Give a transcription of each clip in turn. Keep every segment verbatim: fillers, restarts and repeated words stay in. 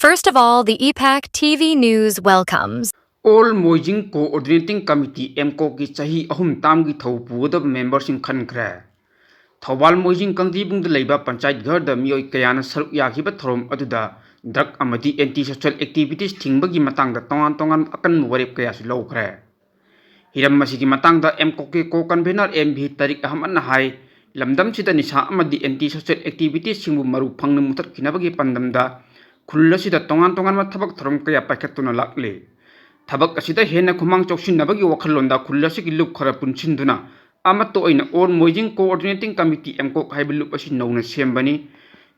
First of all, the E PAC T V News welcomes. All Moijing Coordinating Committee, ꯑꯦꯝꯀꯣꯛꯀꯤ ꯆꯍꯤ ꯑꯍꯨꯝ ꯇꯥꯝꯒꯤ ꯊꯧ ꯄꯨꯒꯗꯕ ꯃꯦꯝꯕꯔꯁꯤꯡ ꯈꯟꯈ꯭ꯔꯦ꯫ ꯊꯧꯕꯥꯜ ꯃꯣꯏꯖꯤꯡ ꯀꯥꯡꯖꯩꯕꯨꯡꯗ ꯂꯩꯕ ꯄꯟꯆꯥꯌꯠ ꯘꯔꯗ ꯃꯤꯑꯣꯏ ꯀꯌꯥꯅ ꯁꯔꯨꯛ ꯌꯥꯈꯤꯕ ꯊꯧꯔꯝ ꯑꯗꯨꯗ ꯗ꯭ꯔꯒ ꯑꯃꯗꯤ ꯑꯦꯟꯇꯤ ꯁꯣꯁꯤꯌꯦꯜ ꯑꯦꯛꯇꯤꯚꯤꯇꯤꯁ ꯊꯤꯡꯕꯒꯤ ꯃꯇꯥꯡꯗ ꯇꯣꯉꯥꯟ ꯇꯣꯉꯥꯟꯕ ꯑꯀꯟꯕ ꯋꯥꯔꯦꯞ ꯀꯌꯥꯁꯨ ꯂꯧꯈ꯭ꯔꯦ꯫ ꯍꯤꯔꯝ ꯑꯁꯤꯒꯤ ꯃꯇꯥꯡꯗ ꯑꯦꯝꯀꯣꯛꯀꯤ ꯀꯣ ꯀꯟꯚꯦꯅꯔ ꯑꯦꯝ ꯚꯤ ꯇꯥꯔꯤꯛ ꯑꯍꯃꯗꯅ ꯍꯥꯏ, ꯂꯝꯗꯝꯁꯤꯗ ꯅꯤꯁꯥ ꯑꯃꯗꯤ ꯑꯦꯟꯇꯤ ꯁꯣꯁꯤꯌꯦꯜ ꯑꯦꯛꯇꯤꯚꯤꯇꯤꯁꯁꯤꯡꯕꯨ ꯃꯔꯨ ꯐꯪꯅ ꯃꯨꯊꯠꯈꯤꯅꯕꯒꯤ ꯄꯥꯟꯗꯝꯗ ꯈꯨꯜ ꯑꯁꯤꯗ ꯇꯣꯉꯥꯟ ꯇꯣꯉꯥꯟꯕ ꯊꯕꯛ ꯊꯧꯔꯝ ꯀꯌꯥ ꯄꯥꯏꯈꯠꯇꯨꯅ ꯂꯥꯛꯂꯤ꯫ ꯊꯕꯛ ꯑꯁꯤꯗ ꯍꯦꯟꯅ ꯈꯨꯃꯥꯡ ꯆꯥꯎꯁꯤꯟꯅꯕꯒꯤ ꯋꯥꯈꯜꯂꯣꯟꯗ ꯈꯨꯜ ꯑꯁꯤꯒꯤ ꯂꯨꯞ ꯈꯔ ꯄꯨꯟꯁꯤꯟꯗꯨꯅ ꯑꯃꯠꯇ ꯑꯣꯏꯅ All Moijing Coordinating Committee, ꯑꯦꯝꯀꯣꯛ ꯍꯥꯏꯕ ꯂꯨꯞ ꯑꯁꯤ ꯅꯧꯅ ꯁꯦꯝꯕꯅꯤ꯫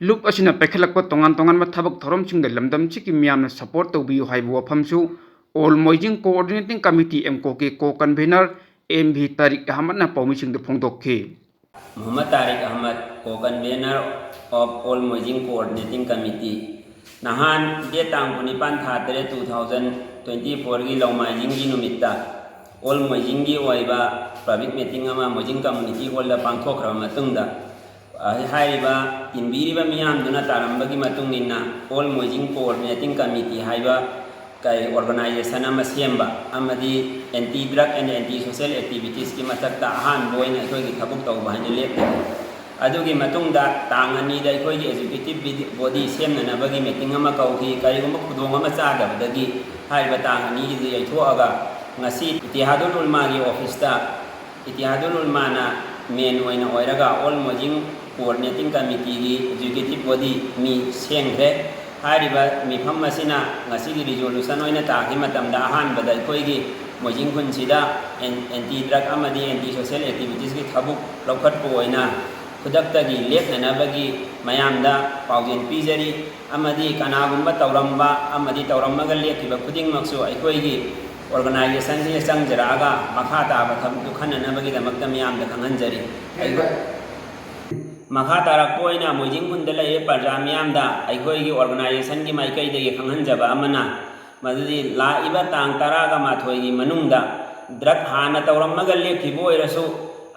ꯂꯨꯞ ꯑꯁꯤꯅ ꯄꯥꯏꯈꯠꯂꯛꯄ ꯇꯣꯉꯥꯟ ꯇꯣꯉꯥꯟꯕ ꯊꯕꯛ ꯊꯧꯔꯝꯁꯤꯡꯗ ꯂꯝꯗꯝꯁꯤꯒꯤ ꯃꯤꯌꯥꯝꯅ ꯁꯄꯣꯔꯠ ꯇꯧꯕꯤꯌꯨ ꯍꯥꯏꯕ ꯋꯥꯐꯝꯁꯨ All Moijing Coordinating Committee, ꯑꯦꯝꯀꯣꯛꯀꯤ ꯀꯣ ꯀꯟꯚꯦꯅꯔ ꯑꯦꯝ ꯚꯤ ꯇꯥꯔꯤꯛ ꯑꯍꯃꯗꯅ ꯄꯥꯎꯃꯤꯁꯤꯡꯗ ꯐꯣꯡꯗꯣꯛꯈꯤ꯫ Muhammad Tariq Ahmad, co-convener of All Moijing Coordinating Committee꯫ ꯅꯍꯥꯟ ꯗꯦꯠ ꯇꯥꯡ ꯀꯨꯟꯅꯤꯄꯥꯟ ꯊꯥ ꯇꯔꯦꯠ two thousand twenty fourꯒꯤ ꯂꯧꯃꯥꯏꯖꯤꯡꯒꯤ ꯅꯨꯃꯤꯠꯇ ꯑꯣꯜ ꯃꯣꯏꯖꯤꯡꯒꯤ ꯑꯣꯏꯕ ꯄꯕ꯭ꯂꯤꯛ ꯃꯤꯇꯤꯡ ꯑꯃ ꯃꯣꯏꯖꯤꯡ ꯀꯝꯃ꯭ꯌꯨꯅꯤꯇꯤ ꯍꯣꯜꯗ ꯄꯥꯡꯊꯣꯛꯈ꯭ꯔꯕ ꯃꯇꯨꯡꯗ, ꯍꯥꯏꯔꯤꯕ ꯇꯤꯟꯕꯤꯔꯤꯕ ꯃꯤꯌꯥꯝꯗꯨꯅ ꯇꯥꯔꯝꯕꯒꯤ ꯃꯇꯨꯡ ꯏꯟꯅ ꯑꯣꯜ ꯃꯣꯏꯖꯤꯡ ꯀꯣꯑꯣꯔꯗꯤꯅꯦꯇꯤꯡ ꯀꯃꯤꯇꯤ ꯍꯥꯏꯕ ꯀꯩ ꯑꯣꯔꯒꯅꯥꯏꯖꯦꯁꯟ ꯑꯃ ꯁꯦꯝꯕ ꯑꯃꯗꯤ anti drug and anti social activitiesꯀꯤ ꯃꯊꯛꯇ ꯑꯍꯥꯟꯕ ꯑꯣꯏꯅ ꯑꯩꯈꯣꯏꯒꯤ ꯊꯕꯛ ꯇꯧꯕ ꯍꯥꯏꯅ ꯂꯦꯞꯈ꯭ꯔꯦ꯫ ꯑꯗꯨꯒꯤ ꯃꯇꯨꯡꯗ ꯇꯥꯡ ꯑꯅꯤꯗ ꯑꯩꯈꯣꯏꯒꯤ executive body ꯁꯦꯝꯅꯅꯕꯒꯤ ꯃꯤꯇꯤꯡ ꯑꯃ ꯀꯧꯈꯤ꯫ ꯀꯔꯤꯒꯨꯝꯕ ꯈꯨꯗꯣꯡ ꯑꯃ ꯆꯥꯗꯕꯗꯒꯤ ꯍꯥꯏꯔꯤꯕ ꯇꯥꯡ ꯑꯅꯤꯒꯤꯁꯤ ꯌꯩꯊꯣꯛꯑꯒ ꯉꯁꯤ ꯏꯇꯤꯍꯥꯗꯨꯜ ꯎꯂꯃꯥꯒꯤ ꯑꯣꯐꯤꯁꯇ ꯏꯇꯤꯍꯥꯗꯨꯜ ꯎꯂꯃꯥꯅ ꯃꯦꯟ ꯑꯣꯏꯅ ꯑꯣꯏꯔꯒ ꯑꯣꯜ ꯃꯣꯏꯖꯤꯡ ꯀꯣꯑꯣꯔꯗꯤꯅꯦꯇꯤꯡ ꯀꯃꯤꯇꯤꯒꯤ ꯑꯦꯛꯖꯤꯀ꯭ꯌꯨꯇꯤꯚ ꯕꯣꯗꯤ ꯃꯤ ꯁꯦꯝꯈ꯭ꯔꯦ꯫ ꯍꯥꯏꯔꯤꯕ ꯃꯤꯐꯝ ꯑꯁꯤꯅ ꯉꯁꯤꯒꯤ ꯔꯤꯖꯣꯂꯨꯁꯟ ꯑꯣꯏꯅ ꯇꯥꯈꯤ ꯃꯇꯝꯗ ꯑꯍꯥꯟꯕꯗ ꯑꯩꯈꯣꯏꯒꯤ ꯃꯣꯏꯖꯤꯡ ꯈꯨꯟꯁꯤꯗ ꯑꯦꯟ-, ꯑꯦꯟꯇꯤ ꯗ꯭ꯔꯒ ꯑꯃꯗꯤ ꯑꯦꯟꯇꯤ ꯁꯣꯁꯤꯌꯦꯜ ꯑꯦꯛꯇꯤꯚꯤꯇꯤꯁꯀꯤ ꯊꯕꯛ ꯂꯧꯈꯠꯄ ꯑꯣꯏꯅ ꯈꯨꯗꯛꯇꯒꯤ ꯂꯦꯞꯅꯅꯕꯒꯤ ꯃꯌꯥꯝꯗ ꯄꯥꯎꯖꯦꯜ ꯄꯤꯖꯔꯤ꯫ ꯑꯃꯗꯤ ꯀꯅꯥꯒꯨꯝꯕ ꯇꯧꯔꯝꯕ ꯑꯃꯗꯤ ꯇꯧꯔꯝꯃꯒ ꯂꯦꯞꯈꯤꯕ ꯈꯨꯗꯤꯡꯃꯛꯁꯨ ꯑꯩꯈꯣꯏꯒꯤ ꯑꯣꯔꯒꯅꯥꯏꯖꯦꯁꯟꯁꯤꯗ ꯆꯪꯖꯔꯛꯑꯒ ꯃꯈꯥ ꯇꯥꯕ ꯊꯕꯛꯇꯨ ꯈꯟꯅꯅꯕꯒꯤꯗꯃꯛꯇ ꯃꯤꯌꯥꯝꯗ ꯈꯪꯍꯟꯖꯔꯤ꯫ ꯑꯩꯈꯣꯏ ꯃꯈꯥ ꯇꯥꯔꯛꯄ ꯑꯣꯏꯅ ꯃꯣꯏꯖꯤꯡ ꯈꯨꯟꯗ ꯂꯩꯔꯤꯕ ꯄ꯭ꯔꯖꯥ ꯃꯤꯌꯥꯝꯗ ꯑꯩꯈꯣꯏꯒꯤ ꯑꯣꯔꯒꯅꯥꯏꯖꯦꯁꯟꯒꯤ ꯃꯥꯏꯀꯩꯗꯒꯤ ꯈꯪꯍꯟꯖꯕ ꯑꯃꯅ, ꯃꯗꯨꯗꯤ ꯂꯥꯛꯏꯕ ꯇꯥꯡ ꯇꯔꯥꯒ ꯃꯥꯊꯣꯏꯒꯤ ꯃꯅꯨꯡꯗ ꯗ꯭ꯔꯒ ꯍꯥꯟꯅ ꯇꯧꯔꯝꯃꯒ ꯂꯦꯞꯈꯤꯕ ꯑꯣꯏꯔꯁꯨ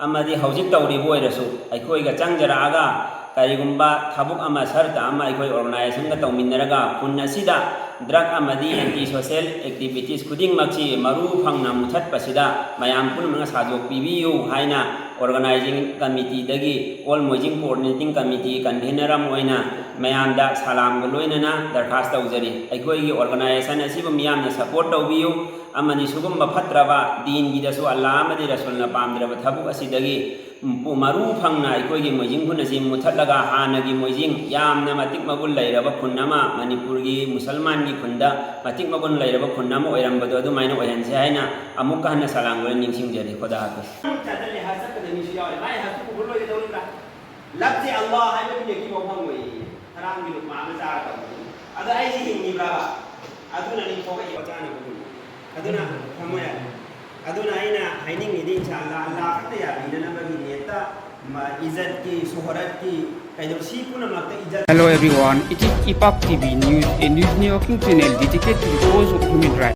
ꯑꯃꯗꯤ ꯍꯧꯖꯤꯛ ꯇꯧꯔꯤꯕ ꯑꯣꯏꯔꯁꯨ, ꯑꯩꯈꯣꯏꯒ ꯆꯪꯖꯔꯛꯑꯒ ꯀꯔꯤꯒꯨꯝꯕ ꯊꯕꯛ ꯑꯃ ꯁꯔꯇ ꯑꯃ ꯑꯩꯈꯣꯏ organization ꯒ ꯇꯧꯃꯤꯟꯅꯔꯒ ꯈꯨꯟ ꯑꯁꯤꯗ drug ꯑꯃꯗꯤ anti social activities ꯈꯨꯗꯤꯡꯃꯛꯁꯤ ꯃꯔꯨ ꯐꯪꯅ ꯃꯨꯊꯠꯄꯁꯤꯗ ꯃꯌꯥꯝ ꯄꯨꯝꯅꯃꯛꯅ ꯁꯥꯖꯣꯛ ꯄꯤꯕꯤꯌꯨ ꯍꯥꯏꯅ organizing committee ꯗꯒꯤ All ꯃꯣꯏꯖꯤꯡ Coordinating Committee convener ꯑꯃ ꯑꯣꯏꯅ ꯃꯌꯥꯝꯗ ꯁꯂꯥꯝꯒ ꯂꯣꯏꯅꯅ ꯗꯔꯈꯥꯁ ꯇꯧꯖꯔꯤ꯫ ꯑꯩꯈꯣꯏꯒꯤ organization ꯑꯁꯤꯕꯨ ꯃꯤꯌꯥꯝꯅ support ꯇꯧꯕꯤꯌꯨ ꯑꯃꯗꯤ ꯁꯤꯒꯨꯝꯕ ꯐꯠꯇ꯭ꯔꯕ ꯗꯤꯟꯒꯤꯗꯁꯨ ꯑꯜꯂꯥꯍ ꯑꯃꯗꯤ ꯔꯁꯨꯜꯅ ꯄꯥꯝꯗ꯭ꯔꯕ ꯊꯕꯛ ꯑꯁꯤꯗꯒꯤ ꯃꯄꯨ-, ꯃꯔꯨ ꯐꯪꯅ ꯑꯩꯈꯣꯏꯒꯤ ꯃꯣꯏꯖꯤꯡ ꯈꯨꯟ ꯑꯁꯤ ꯃꯨꯊꯠꯂꯒ ꯍꯥꯟꯅꯒꯤ ꯃꯣꯏꯖꯤꯡ ꯌꯥꯝꯅ ꯃꯇꯤꯛ ꯃꯒꯨꯟ ꯂꯩꯔꯕ ꯈꯨꯟ ꯑꯃ, ꯃꯅꯤꯄꯨꯔꯒꯤ ꯃꯨꯁꯜꯃꯥꯟꯒꯤ ꯈꯨꯟꯗ ꯃꯇꯤꯛ ꯃꯒꯨꯟ ꯂꯩꯔꯕ ꯈꯨꯟ ꯑꯃ ꯑꯣꯏꯔꯝꯕꯗꯣ ꯑꯗꯨꯃꯥꯏꯅ ꯑꯣꯏꯍꯟꯁꯦ ꯍꯥꯏꯅ ꯑꯃꯨꯛꯀ ꯍꯟꯅ ꯁꯂꯥꯝ ꯂꯣꯏꯅ ꯅꯤꯡꯁꯤꯡꯖꯔꯤ꯫ ꯈꯨꯗꯥ ꯍꯥꯐꯤꯖ꯫ ꯆꯠꯇꯅ ꯍꯖ ꯆꯠꯀꯗꯕ ꯃꯤꯁꯨ ꯌꯥꯎꯔꯦ꯫ ꯃꯥꯏ ꯍꯖꯇꯨ ꯀꯕꯨꯜ ꯑꯣꯏꯒꯗꯧꯔꯤꯕ꯭ꯔꯥ? ꯂꯞꯁꯦ ꯑꯜꯂꯥꯍ ꯍꯥꯏꯕ ꯃꯤꯅ ꯀꯤꯕ ꯐꯪꯉꯣꯏꯌꯦ꯫ ꯍꯔꯥꯝꯒꯤ ꯂꯨꯄꯥ ꯑꯃ ꯆꯥꯔ ꯇꯧꯕꯅꯤ꯫ ꯑꯗꯣ ꯑꯩꯁꯦ ꯍꯤꯡꯉꯤꯕ꯭ꯔꯕ? ꯑꯗꯨꯅꯅꯤ ꯊꯣꯛꯂꯛꯏꯕ ꯆꯥꯅꯕꯗꯨ꯫ ꯑꯗꯨꯅ ꯊꯝꯃꯣ ꯌꯥꯔꯦ꯫ ꯑꯗꯨꯅ ꯑꯩꯅ ꯍꯥꯏꯅꯤꯡꯉꯤꯗꯤ, ꯏꯟꯁꯥ ꯑꯜꯂꯥ, ꯑꯜꯂꯥ ꯈꯛꯇ ꯌꯥꯕꯤꯅꯅꯕꯒꯤ ꯅꯤꯌꯠꯇ, ꯃ-, ꯏꯖꯠꯀꯤ, ꯁꯣꯍꯔꯠꯀꯤ, ꯀꯩꯗꯧ-, ꯁꯤ ꯄꯨꯝꯅꯃꯛꯇ ꯏꯖꯠ Hello everyone, it is Ipak T V News, a news networking channel dedicated to the cause of human rights.